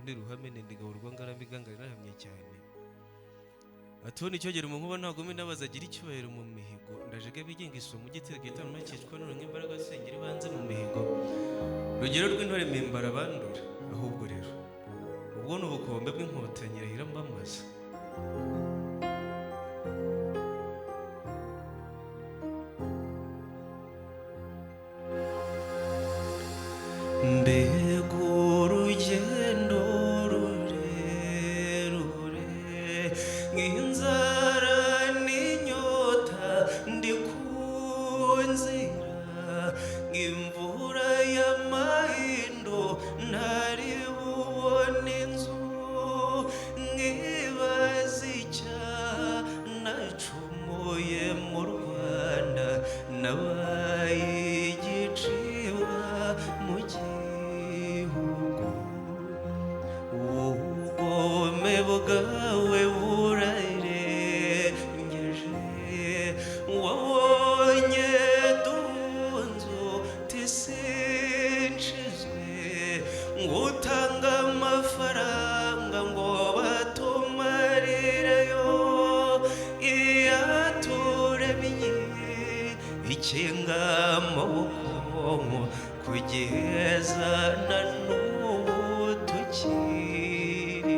Undi ruhame nendiga urwangara miganga narahamye cyane. Atoni cyogera mu nkuba ntagome nabaza agira icyubahiro mu mihigo. Ndajega bigenga isumo gitega gitano nakicwa none nk'imbaraga sengera ibanze mu mihigo. Rugero rw'intore mimbara bandura. Ahubwo rero ubwo ni ubukombe bw'inkotanyi rahira mbamaza. Mbega urugendo rurerure nk'inzara n'inyota ndi ku nzira, nk'imvura y'amahindo ntari bubone inzu, nkibaza icyanacumuye mu Rwanda nabaye igicibwa mu gihugu. Ubugome bwawe burarengeje, wabonye dunzu tisinshizwe, ngutanga amafaranga ngo batumarireyo, iyaturemye ikinga amaboko kugeza na n'ubu tukiri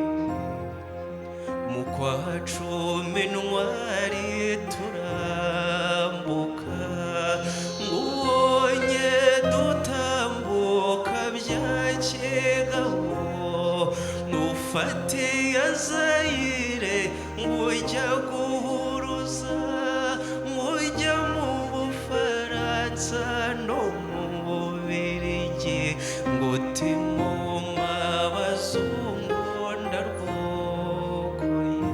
mu kwa cumi ntwari turambuka, ngubonye dutambuka bya kigabo, nufatiye Zayire ngujya guhuruza, ngujya mu Bufaransa no mu Bubiligi, ngutimuma abazungu ndarwokoye.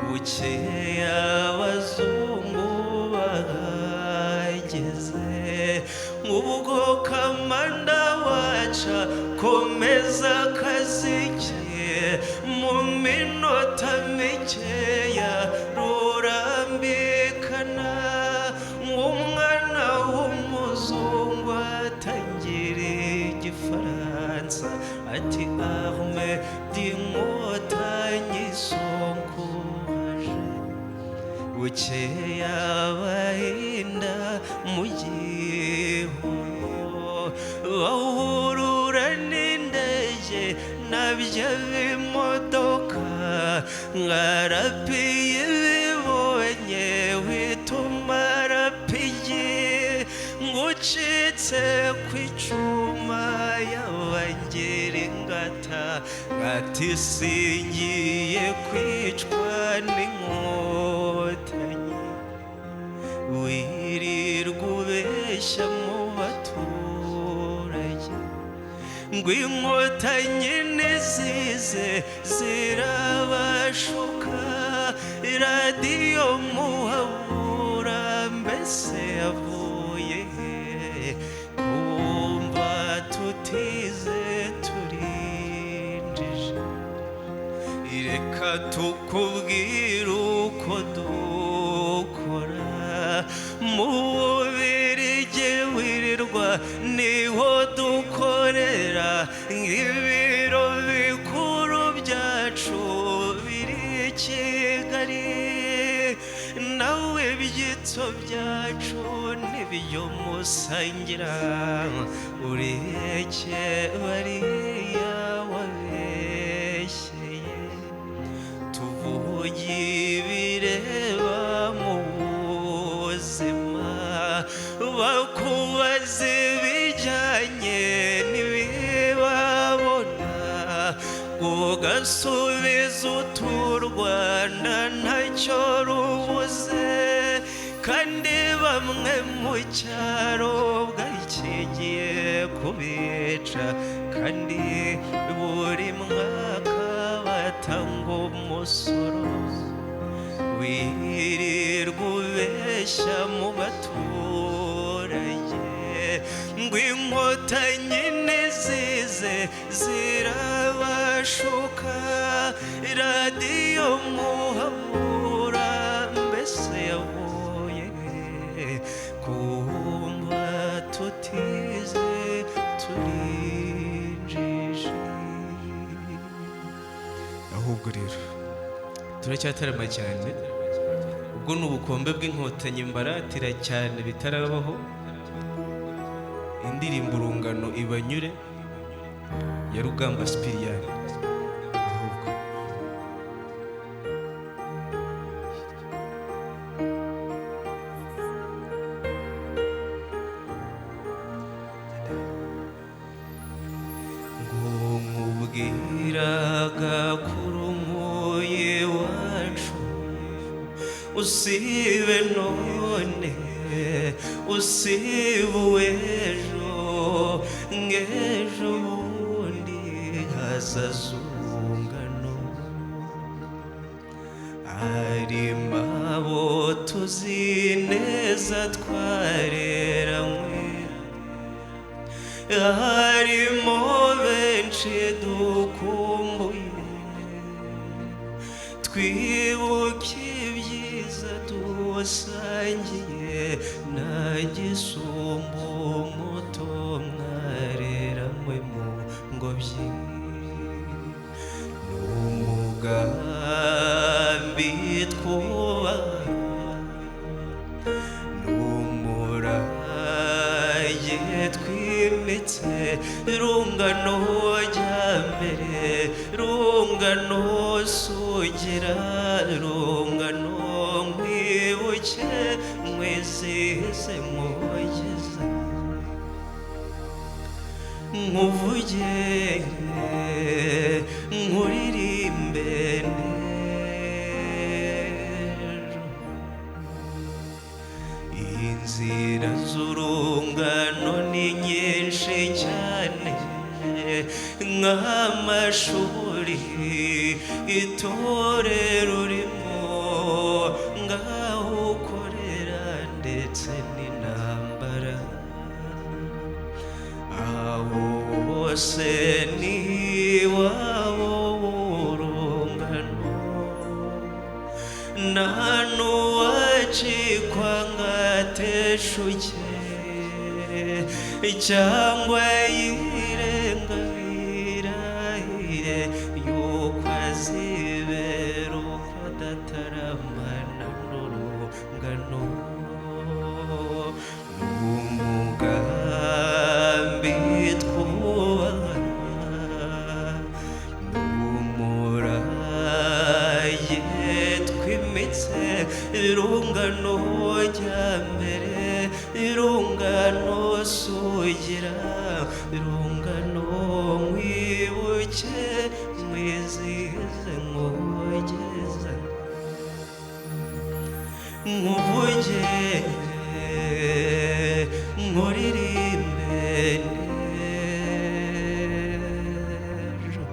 Bukeye abazungu bahageze, ubwo kamanda waca komeza akazi ke, mu minota mikeya rurambikana, umwana w'umuzungu atangira igifaransa ati arme d'inkotanyi sont courageux. Bukeye abahinda mu gihuru bahurura n'indege nabyo bimodoka, nkarapiye bibonye wituma rapigi, ngucitse ku icuma y'abangera ingata, ngati singiye kwicwa n'inkotanyi. Wirirwa ubeshya mu baturage ngo inkotanyi nizize zirabashuka, radiyo muhabura mbese yavuye he, kumva tutize turinjije. Reka tukubwire uko dukora mu Bubiligi wirirwa niho dukorera, nk'ibiro bikuru byacu biri i Kigali, nawe ibyitso byacu nibyo musangira, ureke bariya wabeshyeye. Tuvuge ibireba mu buzima, bakubaza ibijyanye n'ibibabona, ugasubiza utu Rwanda ntacyo rubuze, kandi bamwe mu cyaro bwakigiye kubica, kandi buri mwaka batanga umusoro. Wirirwa ubeshya mu baturage ngo inkotanyi nizize zirabashuka, radiyo muhabura mbese yavuye he, kumva tutize turinjije. Ahubwo rero turacyatarama cyane, ubwo ni ubukombe bw'Inkotanyi mbaratira cyane bitarabaho. Indirimbo Urungano ibanyure ya Rugamba Sipiriyani. Ahubwo ngo nkubwiraga kuri umuye wacu, usibe none usibe uw'ejo, ng'ejo bundi hazaza urungano. Harimo abo tuzi neza twareranywe, harimo benshi dukumbuye, twibuke ibyiza dusangiye, nta gisumba umuto mwareranywe mu ngobyi. Ni umugambi twubaha, n'umurage twimitse, rungano jya mbere, rungano sugira, rungano nkwibuke mwizihize mwogeze, nkuvuge nkuririmbe n'ejo. Inzira z'urungano ni nyinshi cyane, nk'amashuri itorero urimo, ngaho ukorera ndetse n'intambara. Abo bose ni iwabo w'urungano, nta n'uwacikwa ngo ateshuke, cyangwa yirengabirahire yuko azibera uko adataramana n'urungano. Ni umugambi twubaha, n'umurage twimitse, rungano jya mbere, rungano sugira, rungano nkwibuke mwizihize mwogeze, nkuvuge nkuririmbe n'ejo.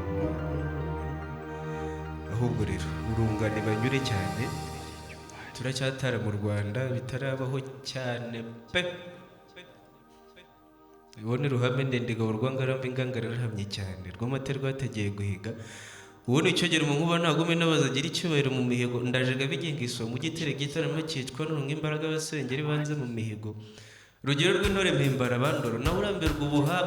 Ahubwo rero urungano banyure cyane, turacyatara mu Rwanda bitarabaho cyane pe. Ubone ruhame ndende rwangarambe ingangara ruhamye cyane, rw'amata rwategeye guhiga. Ubundi icyogere mu nkuba ntagume n'abazagira icyubahiro mu mihigo, ndajega bigenga isomo gitera gitaramo cyicwa n'urunga imbaraga abasengeri banze mu mihigo. Rugero rw'intore mpimbara bandoro nawe urambirwa ubuha.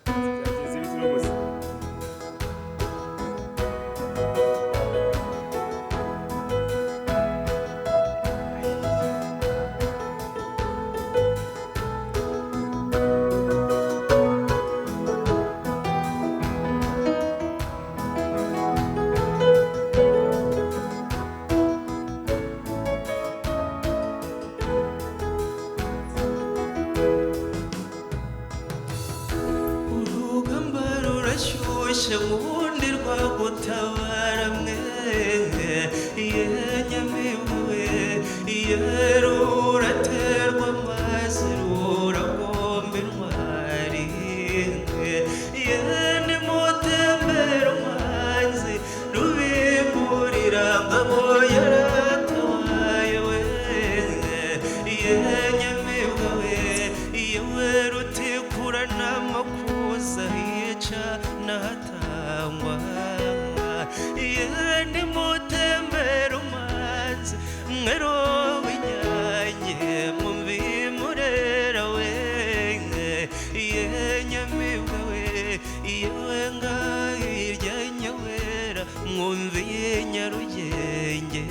Byageze bite uno munsi? Urugamba rurashyushye ubundi rwagutabara mwe, ye nyamibuwe, ye ruraterwa amazi ruragomba intwari, ye nimutembera umwanzi rubimburira ngabo yaratabaye we, ye nyamibwa we, yewe rutikura n'amakuza yica n'ahatangwa, ye nimutembera umwanzi mwero w'inyange mumbi murera we, ye nyamibwa we. Yewe ngahirya Nyawera mwumviye Nyarugenge.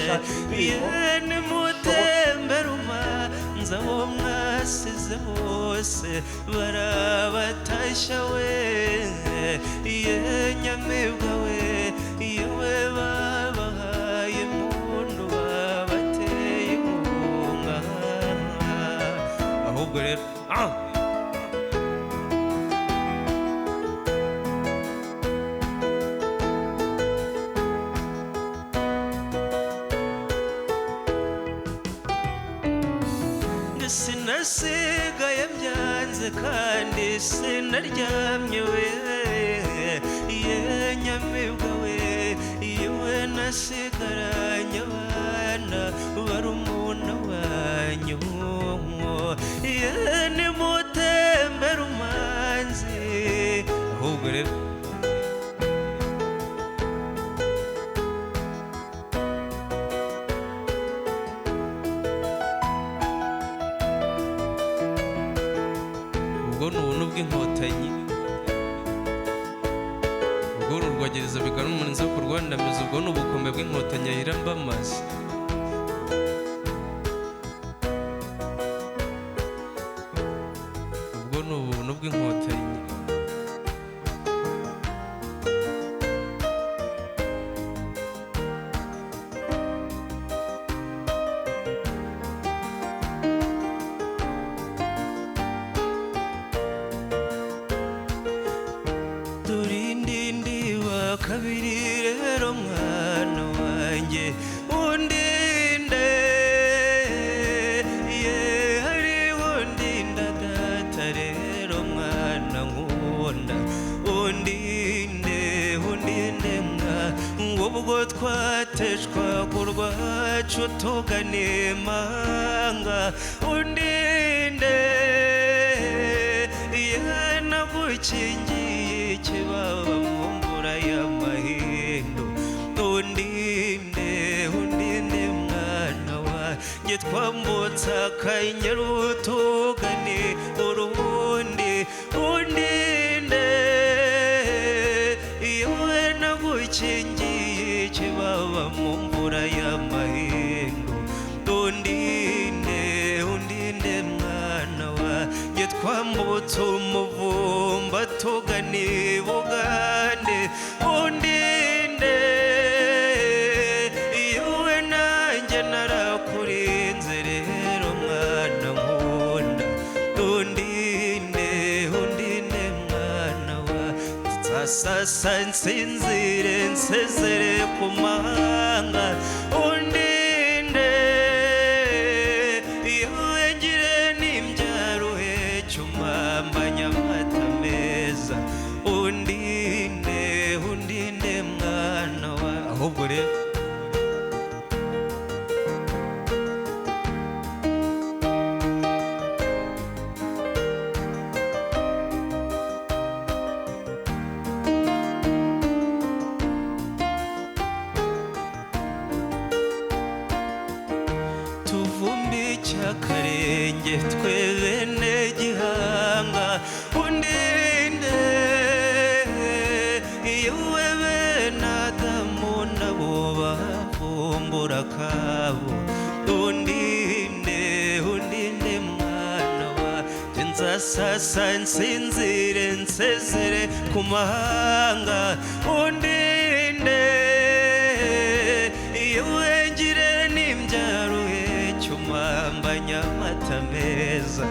Shaka indirimbo. Yene mutembera umanza wo mwasize bose barabatashya we. Ye Nyamibwa we, yewe babahaye impundu babateye inkunga. Ahubwo rero sinasigaye byanze kandi sinaryamye we. Ye Nyamibwa we, yewe nasigaranye abana barumuna wanyu. Ye nimutembera umanzi. Ahubwo rero ubwo ni ubuntu bw'Inkotanyi, ubwo ni urwagereza bigana umurinzi wo kurwandamiza, ubwo ni ubukombe bw'Inkotanyi ahira mbamaze. Ubwo ni ubuntu bw'Inkotanyi. Turindindi wa kabiri rero mwana wanjye undinde, ye hari undinda data rero mwana nkunda undinde, undinde mwa ubwo twateshwa kurwacu tugana imanga undinde, ye nagukingiye ikibaba mu mvura y'amahindo undinde, undinde mwana wanjye twambutse Akanyaru tugane urundi undinde, yewe nagukingiye ikibaba mu mvura y'amahindo undinde, undinde mwana wanjye twambutse umuvumba tugane Bugande undinde, yewe nanjye narakurinze rero mwana nkunda undinde, undinde mwana wa sasa nsinzire nsezere ku mahanga undinde, yewe ngire n'imbyaro uheke umwambanya amata meza undinde, undinde mwana wa. Ahubwo rero tuvumbe icyakarenge twe bene Gihanga undinde, yewe bene Adamu nabo bavumbura akabo undinde, undinde mwana wanjye nzasasa nsinzire nsezere ku mahanga undinde, yewe ngire n'imbyaro uheke umwambanya amata meza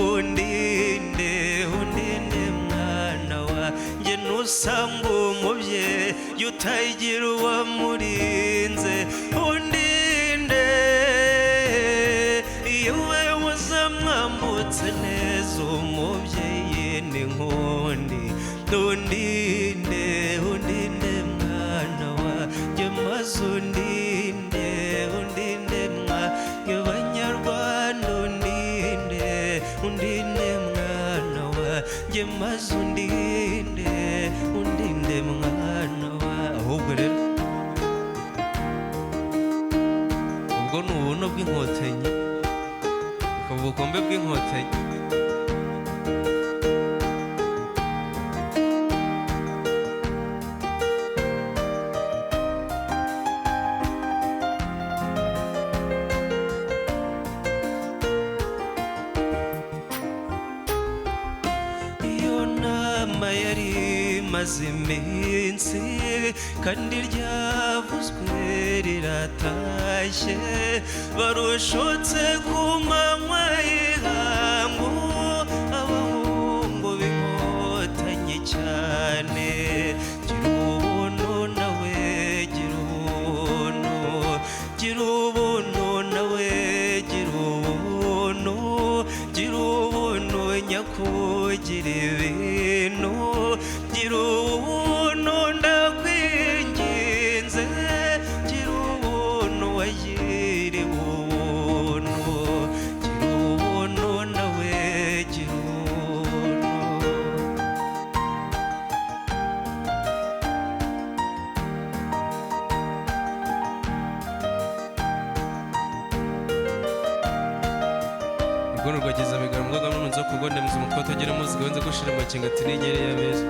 undinde, undinde mwana wanjye nusanga umubyeyi utagira uwamurinze undinde, yewe uzamwambutse neza umubyeyi ni nkundi undinde, undinde mwana wanjye maze undinde, undinde mwa banyarwanda undinde, undinde mwana wanjye maze undinde, undinde mwana wa. Ahubwo rero ubwo ni ubuntu bw'Inkotanyi, bukaba ubukombe bw'Inkotanyi. Inama yari imaze iminsi kandi ryavuzwe riratashye, barushotse ku manywa y'ihangu, abahungu b'inkotanyi cyane. Gira ubuntu nawe, gira ubuntu, gira ubuntu nawe, gira ubuntu, gira ubuntu nyakugira ibintu, gira ubuntu ndakwinginze, gira ubuntu wagiriwe ubuntu, gira ubuntu nawe, gira ubuntu. Urwono rwageza abigara mu rwego nzo kugondemeza umutwe atagira muzi gahunze gushira amakenga ati n'inkeri y'abeza.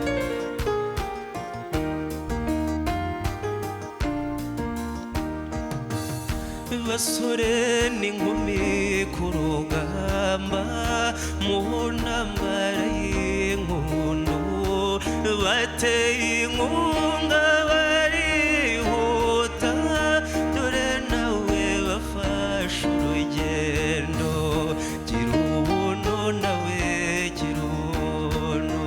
Basore n'inkumi ku rugamba, mu ntambara y'inkundu, bateye inkunga barihuta, dore nawe bafashe urugendo. Gira ubuntu nawe, gira ubuntu,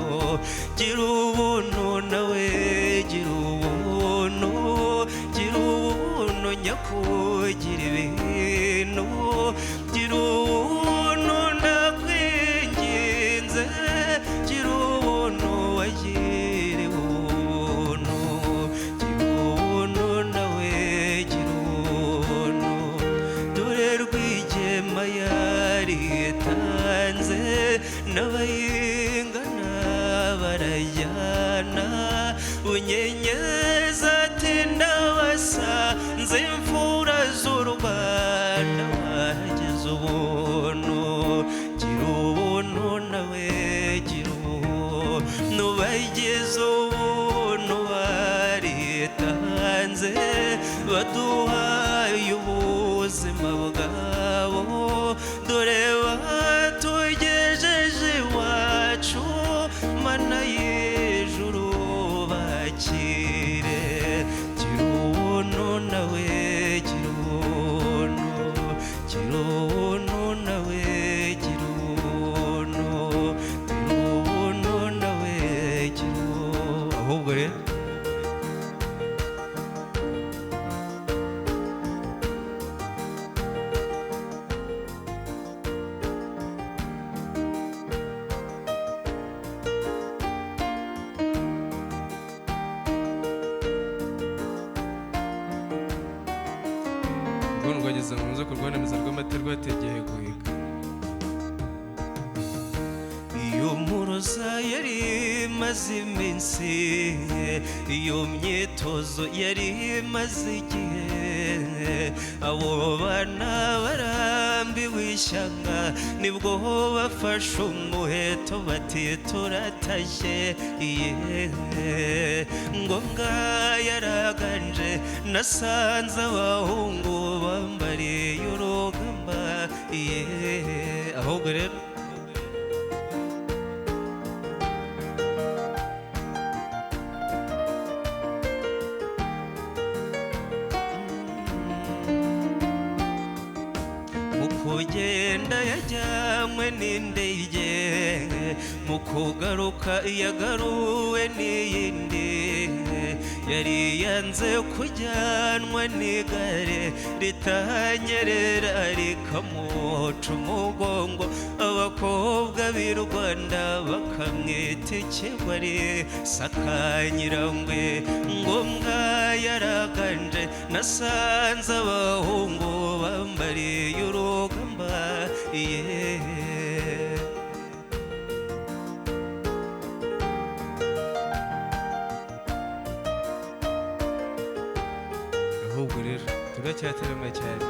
gira ubuntu nawe, gira ubuntu, gira ubuntu nyakugira ibintu, gira ubuntu ndakwinginze, gira ubuntu wagiriwe ubuntu, gira ubuntu nawe, gira ubuntu. Dore Rwigema yaritanze, n'abayingana barajyana, Bunyenyezi ati ndabasanze, imfura z'u Rwanda bagize ubuntu. Gira ubuntu nawe, gira ubuntu, bagize ubuntu baritanze, baduhaye ubuzima bwabo, dore batugejeje iwacu, mana y'ijuru bakire. Gira ubuntu nawe, gira ubuntu, gira ubuntu nawe, gira ubuntu, gira ubuntu nawe, gira ubuntu. Ahubwo rero urwono rwageze mu nzu kurwanamiza rw'amata rwategeye guhiga. Iyo mpuruza yari imaze iminsi, iyo myitozo yari imaze igihe, abo bana barambiwe ishyanga, nibwo bafashe umuheto bati turatashye. Iye ngombwa yaraganje, nasanze abahungu bambariye urugamba. Iye ahubwo rero mu kugenda yajyanywe n'indege, mu kugaruka yagaruwe n'iyindi, yari yanze kujyanwa n'igare ritanyerera rikamuca umugongo, abakobwa b'i Rwanda bakamwita ikigwari. Sakanyirangwe ngombwa yaraganje, nasanze abahungu bambariye urugamba. Iye ahubwo rero turacyaterama cyane.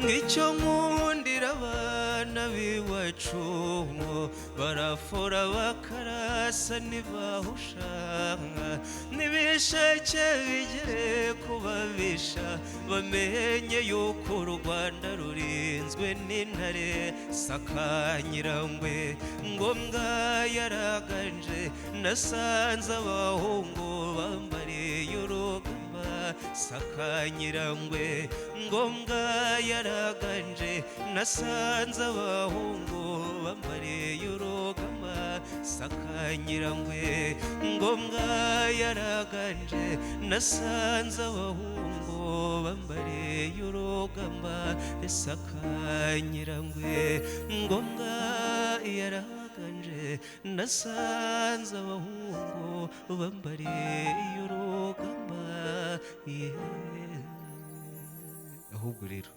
Ngicyo nkundira abana b'iwacu, barafora bakarasa ntibahusha, n'ibisheke bigere kubabisha, bamenye yuko u Rwanda rurinzwe n'intare. Sakanyirangwe Ngombwa yaraganje, nasanze abahungu bambariye urugamba. Sakanyirangwe Ngombwa yaraganje, nasanze abahungu bambariye urugamba. Sakanyirangwe Ngombwa yaraganje, nasanze abahungu bambariye urugamba. Sakanyirangwe Ngombwa yaraganje, nasanze abahungu bambariye urugamba, yeah. Ahubwo rero